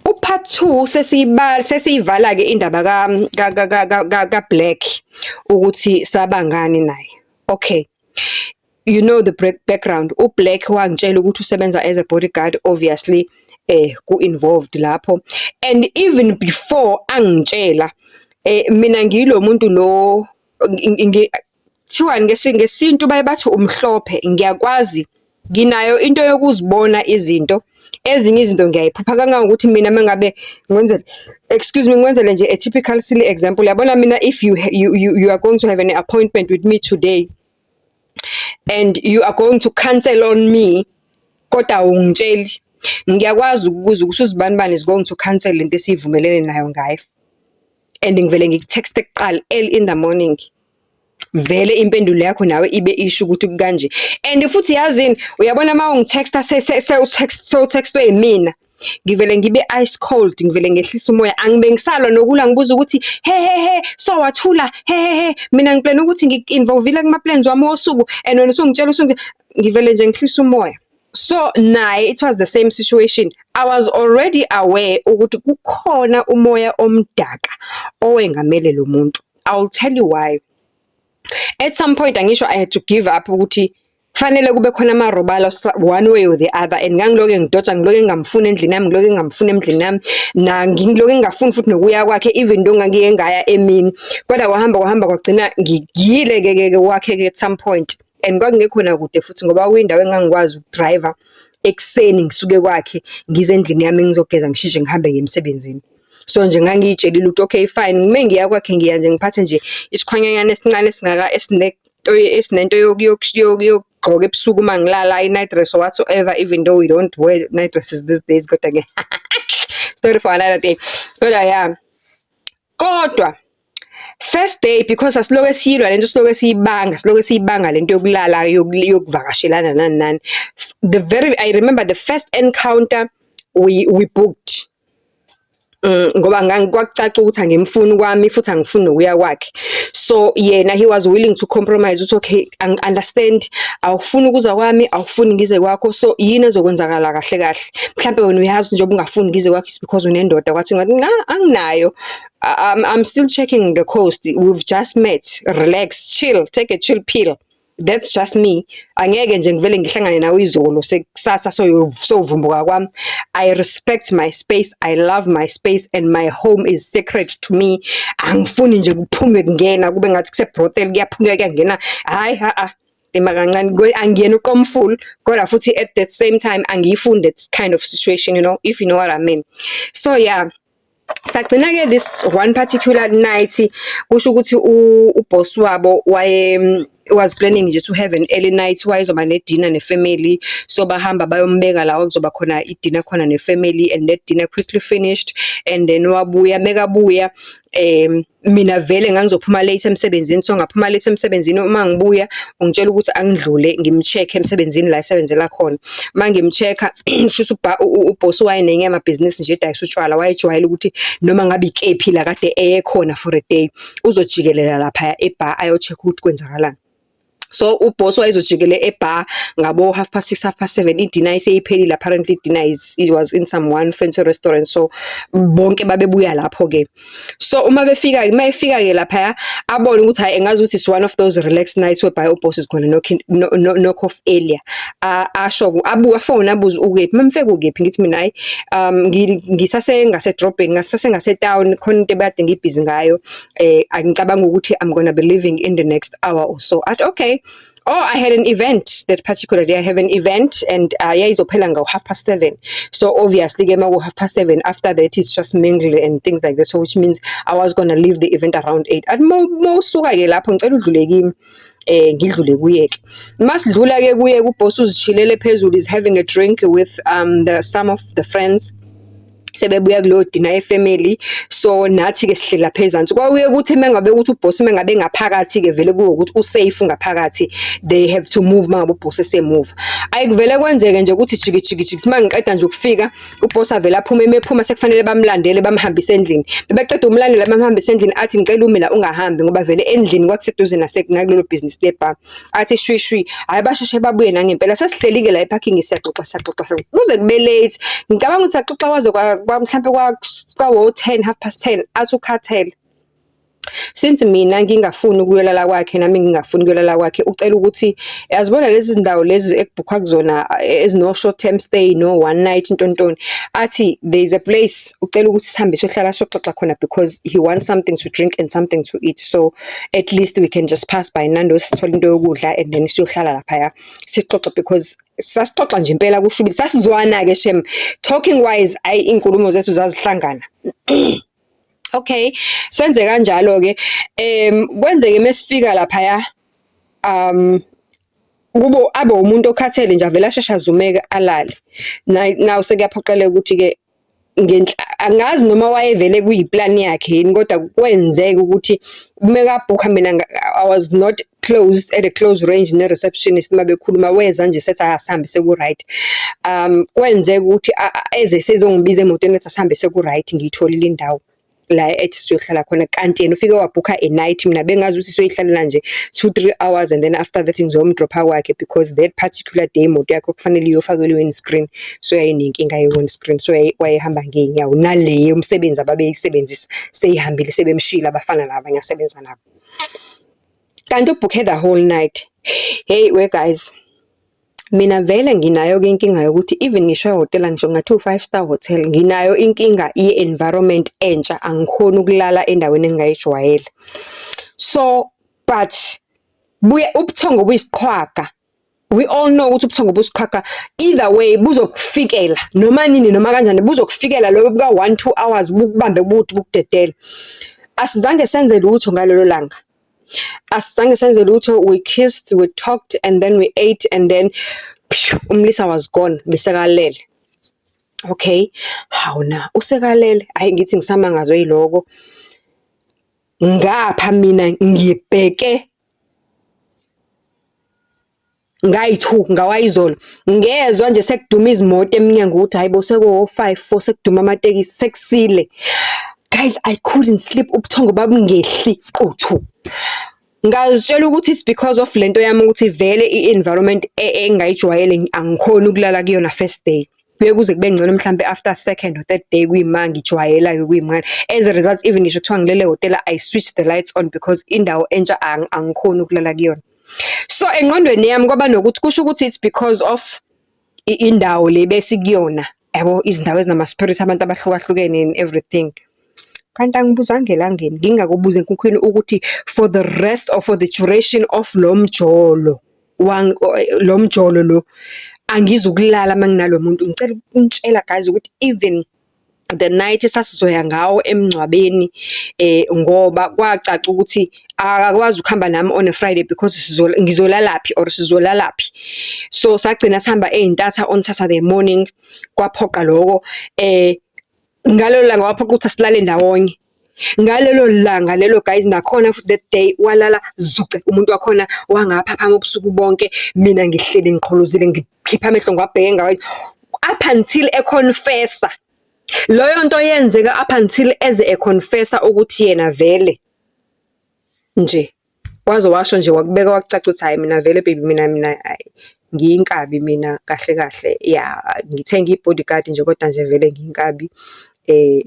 U-part two sesiyibala, sesiyivala-ke indaba ka-Black ukuthi sabangani naye. Okay, you know the background. U-Black wangitshela ukuthi usebenza as a bodyguard, obviously ku-involved lapho. And even before angitshela, mina ngiyilo muntu lo, kuthiwani ngesintu baye bathi umhlophe, ngiyakwazi, nginayo into yokuzibona izinto, ezinye izinto ngiyayiphupha kangangokuthi mina uma ngabe ngikwenzele, excuse me, ngikwenzele nje a typical silly example. Uyabona mina, if you are going to have an appointment with me today and you are going to cancel on me, kodwa awungitsheli, ngiyakwazi ukukuzwa ukuthi uzibanibani is going to cancel lento esiyivumelene nayo ngayo. And ngivele ngiku-text-e kuqala early in the morning. Vele impendulo yakho nawe ibe isho ukuthi kukanje. And futhi yazini, uyabona uma ungi-text-a sewu-text-we yimina, ngivele ngibe ice cold, ngivele ngehlise umoya. Angibe ngisalwa nokulwa ngibuza ukuthi, he he he, so wathula, he he he, mina ngi-plan-e ukuthi ngiku-involve-ile kuma-plans wami wosuku and wena usungitshela ngivele nje ngihlise umoya. So naye it was the same situation. I was already aware ukuthi kukhona umoya omdaka owengamele lo muntu. I will tell you why. At some point, angisho, I had to give up ukuthi kufanele kube khona amarobalo one way or the other, and ngangiloke ngidoja, ngiloke ngingamfuni endlini yami, ngiloke ngingamfuni endlini yami, na ngiloke ngingafuni futhi nokuya kwakhe, even though ngangike ngaya emini. Kodwa kwahamba kwahamba kwagcina ngiyile-ke ke kwakhe-ke at some point. And kwakungekhona kude futhi ngoba kuyindawo engangikwazi uku-drive-a ekuseni ngisuke kwakhe ngize endlini yami, ngizogeza, ngishintshe, ngihambe ngiye emsebenzini. So nje ngangiy'tshelile ukuthi okay fine, uma ngiya kwakhe ngiya nje ngiphathe nje isikhwanyanyana esincane esingaka esinento yokugqoka ebusuku uma ngilala, i-night dress or whatsoever, even though we don't wear night dresses these days, kodwa-ke story for another day. Kodwa ya, kodwa first day, because asiloke siyilwa lento, siloke siyibanga, siloke siyibanga lento yokulala, yokuvakashelana, nani nani. The very I remember the first encounter we booked. Ngoba kwakucaca ukuthi angimfuni kwami futhi angifuni nokuya kwakhe. So yena he was willing to compromise ukuthi okay, angi-understand, awufuni ukuza kwami, awufuni ngize kwakho, so yini ezokwenzakala kahle kahle? Mhlampe wena uyazi njengoba ungafuni ngize kwakho it's because unendoda. Kwathi ngathi na anginayo. I'm still checking the coast. We've just met. Relax, chill, take a chill pill. That's just me. Angeke nje ngivele ngihlangane nawe izolo, sekusasa sowuvumbuka kwami. I respect my space, I love my space and my home is sacred to me. Angifuni nje kuphume kungena kube ngathi kuse-brothel, kuyaphunywa kuyangena. Hhayi ha-a, ima kancane, angiyena uqomfulu kodwa futhi at the same time angiyifuni that kind of situation, if you know what I mean. So yeah. Sagcina-ke this one particular night, kusho ukuthi u-boss wabo waye was planning nje to have an early night, wayezoba ne-dinner ne-family. So bahamba bayombeka la okuzoba khona i-dinner khona ne-family, and that dinner quickly finished and then wabuya. Mekabuya, mina vele ngangizophuma late emsebenzini, so ngaphuma late emsebenzini. Uma ngibuya ungitshela ukuthi angidlule ngim-check-e emsebenzini la esebenzela khona. Uma ngim-check-a, kushuthi u-boss wayenenye yamabhizinisi nje edayisa utshwala, wayejwayele ukuthi noma ngabe ikephi la kade eye khona for a day, uzojikelela laphaya e-bar ayo-check-a ukuthi kwenzakalani. So u-boss wayezojikela e-bar ngabo 6:30, 7:30, i-dinner iseyiphelile. Apparently i-dinner it was in some one fancy restaurant, so bonke babebuya lapho-ke. So uma befika, uma efika-ke laphaya, abone ukuthi hhayi, engazi ukuthi it's one of those relaxed nights whereby u-boss is gonna knock off earlier. Asho, abuke afone abuze ukephi, mamfeke ukephi, ngithi mina hhayi, ngisase ngasedrobheni, ngisase ngase-town, khona into ebekade ngibhizi ngayo, angicabanga ukuthi I'm gonna be leaving in the next hour or so. Athi okay. Oh, I had an event that particular day. I have an event and yayizophela ngo 7:30. So obviously ke maku 7:30, after that it's just mingle and things like that. So which means I was gonna leave the event around 8. Athi mawusuka ke lapho ngicela udlule kimi. Ngidlule kuye ke. Masidlula ke kuye, ku-boss uzishilele phezulu, is having a drink with the some of the friends. Sebebuya kuleyo dinner ye-family, so nathi-ke sihleli lapha ezansi. Kwakuye kuthi uma ngabe ukuthi u-boss uma ngabe ngaphakathi-ke vele kuwukuthi u-safe ngaphakathi, they have to move uma ngabe u-boss esemuva. Ayi, kuvele kwenzeke nje ukuthi jiki jiki jiki, uma ngiqeda nje ukufika, u-boss avele aphume, emephuma sekufanele bamlandele bamhambise endlini. Bebeqeda ukumlandela bamhambise endlini, athi ngicela ume la ungahambi, ngoba vele endlini kwakuseduze nakulelo bhizinisi le-bar. Athi shwi shwi, hhayi, basheshe babuye nangempela. Sesihleli-ke la e-parking siyaxoxa siyaxoxa kuze kube late. Ngicabanga ukuthi saxoxa kwaze Mhlampe kwawo-10, 10:30, athi ukhathele. Since mina ngingafuni ukuyolala kwakhe, nami ngingafuni ukuyolala kwakhe, ucela ukuthi, yazibona lezi zindawo lezi ekubhukhwa kuzona ezino-short term stay, no-one night, ntontoni. Athi there is a place, ucela ukuthi sihambe siyohlala siyoxoxa khona because he wants something to drink and something to eat. So at least we can just pass by Nando's, sithole into yokudla and then siyohlala laphaya sixoxe, because sasixoxa nje impela kushubile. Sasizwana-ke shem. Talking wise, hhayi, iy'nkulumo zethu zazihlangana. Okay, senze kanjalo-ke. Kwenzeke mesifika laphaya, kubo abe umuntu okhathele nje, avele asheshe azumeke alale. Now sekuyaphoqeleka ukuthi-ke angazi noma wayevele kuyiplani yakhe yini, kodwa kwenzeka ukuthi mekabhukha mina I was not close, at a close range ne-receptionist uma bekhuluma, weza nje sethi asihambe, seku-right. Kwenzeka ukuthi eze sezongibiza emotweni, ethi asihambe, seku-right, ngiyitholile indawo la ethi siyohlala khona. Kanti yena ufike wabhukha a night, mina bengazi ukuthi siyoyihlalela nje 2, 3 hours and then after that ngizomdropha kwakhe, because that particular day imoto yakhe kufanele iyofakelwa i-windscreen. So yayinenkinga ye-windscreen, so wayehamba ngey'nyawo, nale yomsebenzi ababeyisebenzisa seyihambile, sebemshiyile abafana laba engasebenza nabo. Kanti ubhukhe the whole night. Hheyi we guys, mina vele nginayo-ke inkinga yokuthi even ngisho ehhotela, ngisho kungathiwa u-five star hotel, nginayo inkinga ye-environment entsha, angikhoni ukulala endaweni engingayijwayele. So, but buye ubuthongo buyisiqhwaga. We all know ukuthi ubuthongo busiqhwaga, either way buzokufikela noma nini noma kanjani, buzokufikela lobo buka 1, 2 hours, bukubambe buthi bukudedele. Asizange senze lutho ngalelo langa. Asizange senze lutho, we kissed, we talked and then we ate and then phew, umlisa was gone, besekalele. Okay, hawu na, usekalele, hhayi, ngithi ngisamangazwe yiloko. Ngapha mina ngibheke ngayi-two, ngawayizolo, ngezwa nje sekuduma izimoto emnyango ukuthi hhayi bo, sekuwo-five, four, sekuduma amatekisi, sekusile. Guys, I couldn't sleep, ubuthongo babungehli quthu. Ngazitshela ukuthi it's because of lento yami ukuthi vele i-environment engingayijwayele angikhoni ukulala kuyona first day. Kuye kuze kube ngcono mhlampe after second or third day, kuyima ngijwayela-ke kuyimanje. As a result, even ngisho kuthiwa ngilele ehhotela, I switch the lights on because indawo entsha angikhoni ukulala kuyona. So engqondweni yami kwaba nokuthi kusho ukuthi it's because of indawo le besikuyona, yabo, izindawo ezinama-spirit abantu abahlukahlukene and everything. Kanti angibuzanga elangeni, ngingakubuza enkukhwini ukuthi for the rest or for the duration of lo mjolo, lo mjolo lo, angizukulala uma nginalo muntu. Ngicela ukunitshela guys ukuthi even the night esasizoya ngawo emngcwabeni, ngoba kwacaca ukuthi akakwazi ukuhamba nami on a Friday because ngizolalaphi or sizolalaphi. So sagcina sihamba ey'ntatha on Saturday morning, kwaphoqa loko. Ngalelo langa kwaphoqa ukuthi asilale ndawonye. Ngalelo langa lelo guys, nakhona futhi that day walala zuce umuntu wakhona, wangaphaphama ubusuku bonke, mina ngihleli ngiqholozile, ngikhipha amehlo ngiwabheke ngawa, up until e-confess-a. Leyo nto yenzeka up until eze e-confess-a ukuthi yena vele nje, waze washo nje, wakubeka wakucaca ukuthi hhayi, mina vele baby, mina hhayi, ngiyinkabi mina kahle kahle, ya, ngithenga i-bodyguard nje, kodwa nje vele ngiyinkabi.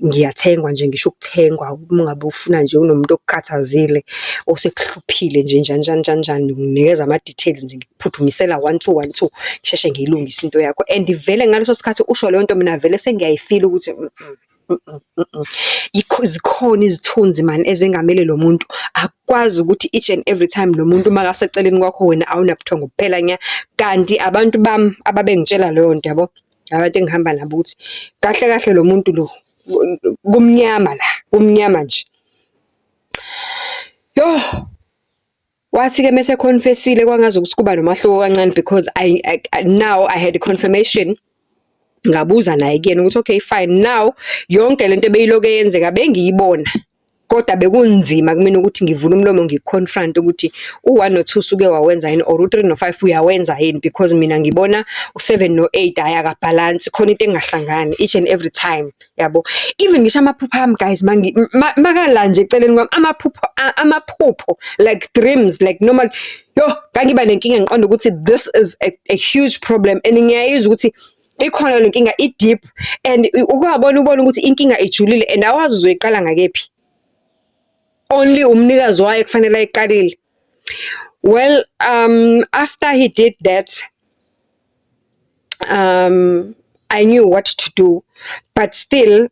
Ngiyathengwa nje, ngisho ukuthengwa, uma ngabe ufuna nje unomuntu okukhathazile, osekuhluphile nje, njani njani njani njani, nginikeza ama-details nje, ngikuphuthumisela one two one two, ngisheshe ngiyilungise into yakho. And vele ngaleso sikhathi usho leyo nto, mina vele sengiyayi-feel-a ukuthi zikhona izithunzi mani ezengamele lo muntu. Akukwazi ukuthi each and every time lo muntu makaseceleni kwakho wena awunabuthongo, kuphela nya. Kanti abantu bami ababengitshela leyo nto yabo, abantu engihamba nabo, ukuthi kahle kahle lo muntu lo kumnyama la, kumnyama nje. Yoh! Wathi-ke mese e-confess-ile, kwangazukuthi kuba nomahluko kancane because I now I had confirmation. Ngabuza naye kuyena ukuthi okay fine, now yonke lento ebeyilokhu yenzeka bengiyibona, kodwa bekunzima kumina ukuthi ngivule umlomo ngiku-confront ukuthi u-one no-two usuke wawenza yini or u-three no-five uyawenza yini, because mina ngibona u-seven no-eight, hhayi, akabhalansi, khona into engahlangani each and every time, yabo. Even ngisho amaphupho ami guys, makala nje eceleni kwami, amaphupho like dreams, like normal, yoh, ngangiba nenkinga ngiqonda ukuthi this is a huge problem and ngiyayizwa ukuthi Ikhona le nkinga i-deep and ukwabona ubone ukuthi inkinga ijulile and awazi uzoyiqala ngakephi. Only umnikazi wayo kufanele ayiqalile. Well, after he did that, I knew what to do, but still,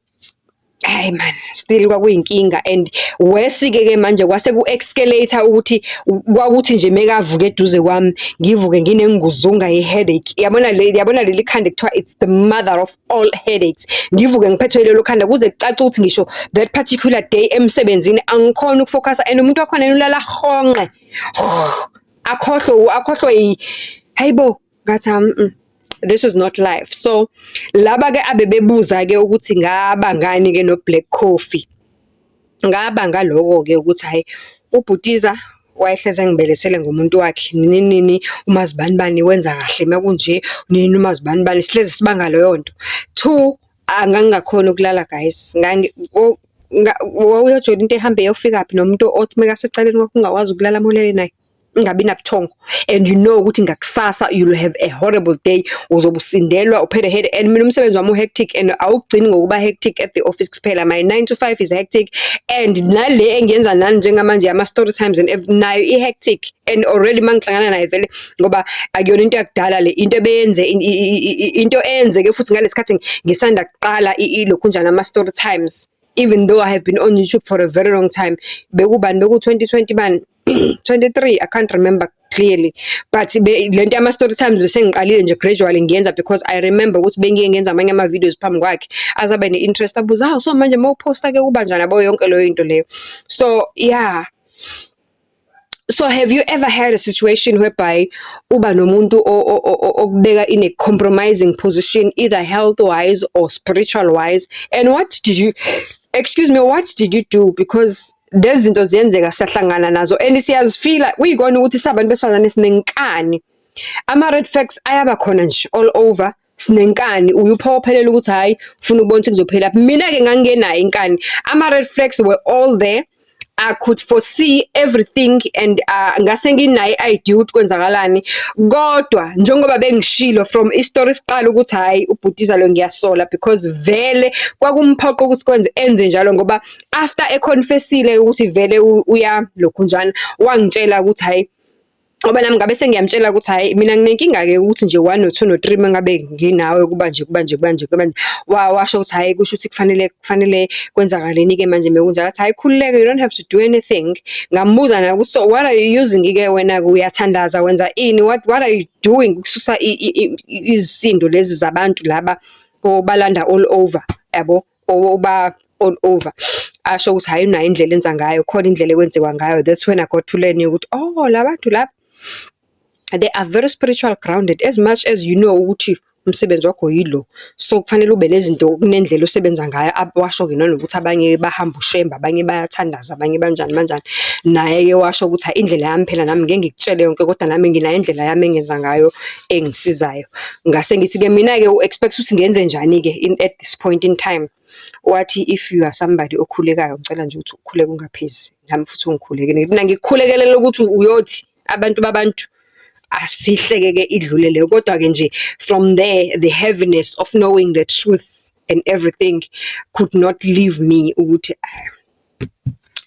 hhayi man, still kwakuyinkinga and worse-ke ke manje kwase ku-escalate-a ukuthi kwakuthi nje mekavuka eduze kwami, ngivuke nginenguzunga ye-headache. Yabona le, yabona leli khanda ekuthiwa it's the mother of all headaches. Ngivuke ngiphethwe yilelo khanda kuze kucace ukuthi ngisho that particular day emsebenzini angikhoni uku-focus-a and umuntu wakhona yena ulala ahonqe, akhohlwe, akhohlwe hayi bo, ngathi this is not life. So, laba-ke abebebuza-ke ukuthi ngabangani-ke no-Black Coffee. Ngaba ngaloko-ke ukuthi hhayi, ubhutiza wayehlezi engibelesele ngomuntu wakhe, nini nini, uMazibanibani wenza kahle uma kunje, nini uMazibanibani, sihlezi sibanga leyo nto. Two, ngangingakhoni ukulala guys, wawuyojola into ehambe iyofikaphi nomuntu othi mekaseceleni kwakho ungakwazi ukulala uma ulele naye, ungabi nabuthongo and you know ukuthi ngakusasa you'll have a horrible day, uzobe usindelwa, uphele head and mina umsebenzi wami u-hectic and awugcini ngokuba hectic at the office kuphela. My 9 to 5 is hectic and nale engiyenza nani njengamanje ama-story times and nayo i-hectic and already uma ngihlangana naye vele ngoba akuyona into yakudala le, into ebeyenze into eyenzeke futhi ngalesi khathi ngisanda kuqala ilokhunjana ama-story times, even though I have been on YouTube for a very long time. Bekubani, beku-2020 bani, 23, I can't remember clearly, but lento yama-story times bese ngiqalile nje gradually ngiyenza because I remember ukuthi bengiye ngenza amanye ama-videos phambi kwakhe, aze abe ne-interest abuze, hawu, so manje uma uphosta-ke kuba njani, yabo yonke leyo into leyo. So yeah. So have you ever had a situation whereby uba nomuntu okubeka in a compromising position, either health-wise or spiritual-wise? And what did you, excuse me, what did you do? Because lezi zinto ziyenzeka, siyahlangana nazo and siyazifila kuyikona ukuthi sabantu besifazane sinenkani. Ama-red flags ayaba khona nje all over, sinenkani, uye uphokophelele ukuthi hhayi, ufuna ukubona ukuthi kuzophelaphi. Mina-ke ngangingenayo inkani. Ama-red flags were all there. I could foresee everything and ngase nginayo i-idea ukuthi kwenzakalani. Kodwa njengoba bengishilo from i-story siqala ukuthi hhayi, ubhutiza lo ngiyasola because vele kwakumphoqa ukuthi kwenze enze njalo ngoba after e-confess-ile ukuthi vele uya lokhunjana, wangitshela ukuthi hhayi, ngoba nami ngabe sengiyamtshela ukuthi hhayi, mina nginenkinga-ke ukuthi nje one no two no three uma ngabe nginawe kuba nje, kuba nje, kuba nje, kuba nje. Washo ukuthi hhayi, kusho ukuthi kufanele kwenzakaleni-ke manje mekunjalo. Athi hhayi, khululeka, you don't have to do anything. Ngambuza naye ukuthi so what are you using-ke wena-ke, uyathandaza, wenza ini, what are you doing ukususa izisindo lezi zabantu laba obalanda all over, yabo, oba all over. Asho ukuthi hhayi, unayo indlela enza ngayo, khona indlela ekwenziwa ngayo. That's when I got to learn ukuthi oh, la bantu laba they are very spiritual grounded as much as you know ukuthi umsebenzi wakho yilo. So, kufanele ube nezinto, kunendlela osebenza ngayo. Washo-ke nanokuthi abanye bahamba ushembe, abanye bayathandaza, abanye banjani banjani. Naye-ke washo ukuthi hhayi, indlela yami phela nami ngeke ngikutshele yonke kodwa nami nginayo indlela yami engenza ngayo engisizayo. Ngase ngithi-ke mina-ke u-expect ukuthi ngenze njani-ke in at this point in time? Wathi if you are somebody okhulekayo, ngicela nje ukuthi ukhuleke ungaphezi, nami futhi ungikhulekele. Mina ngikukhulekelela ukuthi uyothi abantu babantu asihleke-ke idlule leyo. Kodwa-ke nje from there, the heaviness of knowing the truth and everything could not leave me ukuthi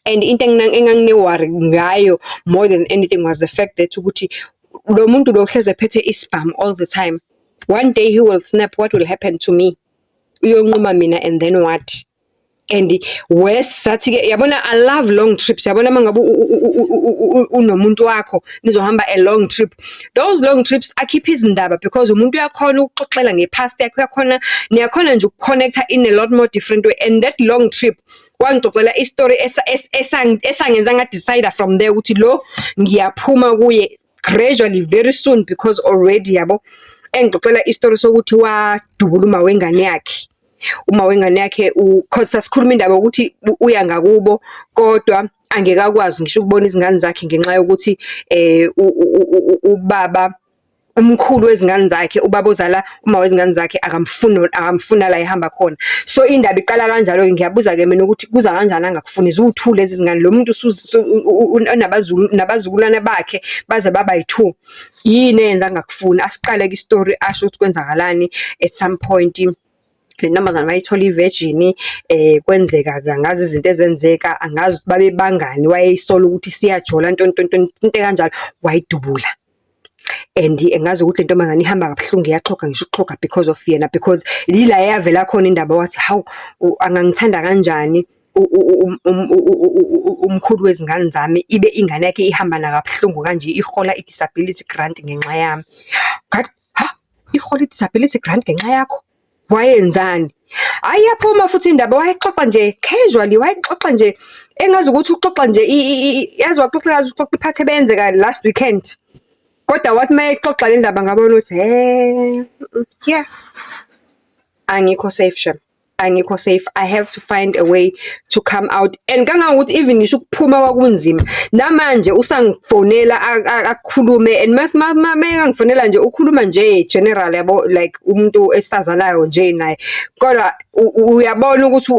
and into engangine-worry ngayo more than anything was the fact that ukuthi lo muntu lo uhlezi ephethe isibhamu all the time. One day he will snap, what will happen to me? Uyonquma mina and then what? And worse, sathi-ke yabona, I love long trips. Yabona uma ngabe unomuntu wakho nizohamba a long trip. Those long trips akhipha izindaba because umuntu uyakhona ukuxoxela nge-past yakhe, uyakhona, niyakhona nje uku-connect-a in a lot more different way. And that long trip wangixoxela i-story esangenza nga-decide-a from there ukuthi lo ngiyaphuma kuye gradually very soon because already yabo engixoxela i-story sokuthi wadubula uma wengane yakhe. Uma wengane yakhe cause sasikhuluma indaba yokuthi uya ngakubo kodwa angeke akwazi ngisho ukubona izingane zakhe ngenxa yokuthi ubaba Umkhulu wezingane zakhe, ubaba ozala uma wezingane zakhe akamfuni, akamfuni la ehamba khona. So, indaba iqala kanjalo-ke, ngiyabuza-ke mina ukuthi kuza kanjani angakufuni? Ziwu-two lezi zingane, lo muntu nabazukulwane bakhe baze baba yi-two. Yini eyenza angakufuni? Asiqale-ke isitori asho ukuthi kwenzakalani at some point, le ntombazane wayithola i-virgin, kwenzeka-ke angazi izinto ezenzeka, angazi ukuthi babebangani, wayeyisola ukuthi isiyajola ntoni ntoni ntoni, into ekanjalo, wayidubula. And angazi ukuthi le ntombazane ihamba kabuhlungu iyaxhoga ngisho ukuxhoga because of yena, because yila eyavela khona indaba wathi, hawu, angangithanda kanjani umkhulu wezingane zami, ibe ingane yakhe ihamba nakabuhlungu kanje, ihola i-disability grant ngenxa yami. Ngathi, ha, ihola i-disability grant ngenxa yakho? Wayenzani? Hhayi iyaphuma futhi indaba, wayexoxa nje casually, wayexoxa nje engazukuthi uxoxa nje, yazi waxoxa engathi uxoxa i-part ebeyenzeka last weekend. Kodwa wathi uma exoxa le ndaba ngabona ukuthi hhe, yeah, angikho safe shem, angikho safe. I have to find a way to come out and kangangokuthi even ngisho ukuphuma kwakunzima. Namanje usangifonela akhulume and mayekangifonela nje ukhuluma nje general yabo, like umuntu esazanayo nje naye. Kodwa uyabona ukuthi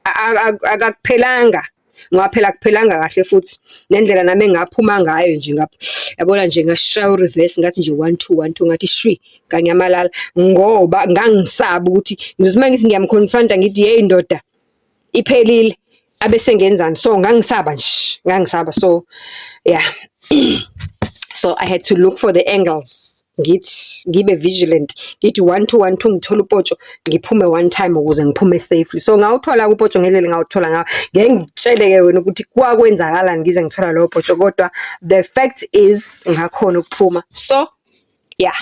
akakuphelanga, ngoba phela akuphelanga kahle futhi. Nendlela nami engaphuma ngayo nje, yabona nje ngashaya u-reverse ngathi nje one two, one two, ngathi shwi, nganyamalala. Ngoba ngangisaba ukuthi ngizothi uma ngithi ngiyam-confront-a ngithi, hheyi ndoda, iphelile, abese ngenzani? So, ngangisaba nje, ngangisaba. So, yeah. So, I had to look for the angles. Ngithi ngibe vigilant, ngithi one two, one two, ngithole upotsho, ngiphume one time ukuze ngiphume safely. So, ngawuthola-ke upotsho ngendlela engawuthola ngayo. Ngeke ngikutshele-ke wena ukuthi kwakwenzakalani ngize ngithola lowo potsho, kodwa the fact is ngakhona ukuphuma. So, yeah.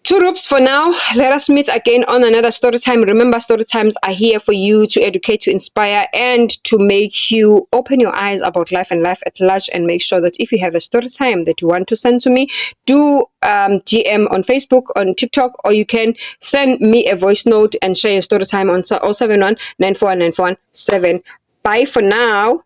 Two for now. Let us meet again on another story time. Remember, story times are here for you to educate, to inspire, and to make you open your eyes about life and life at large. And make sure that if you have a story time that you want to send to me, do DM on Facebook, on TikTok, or you can send me a voice note and share your story time on 071 941 941 7. Bye for now.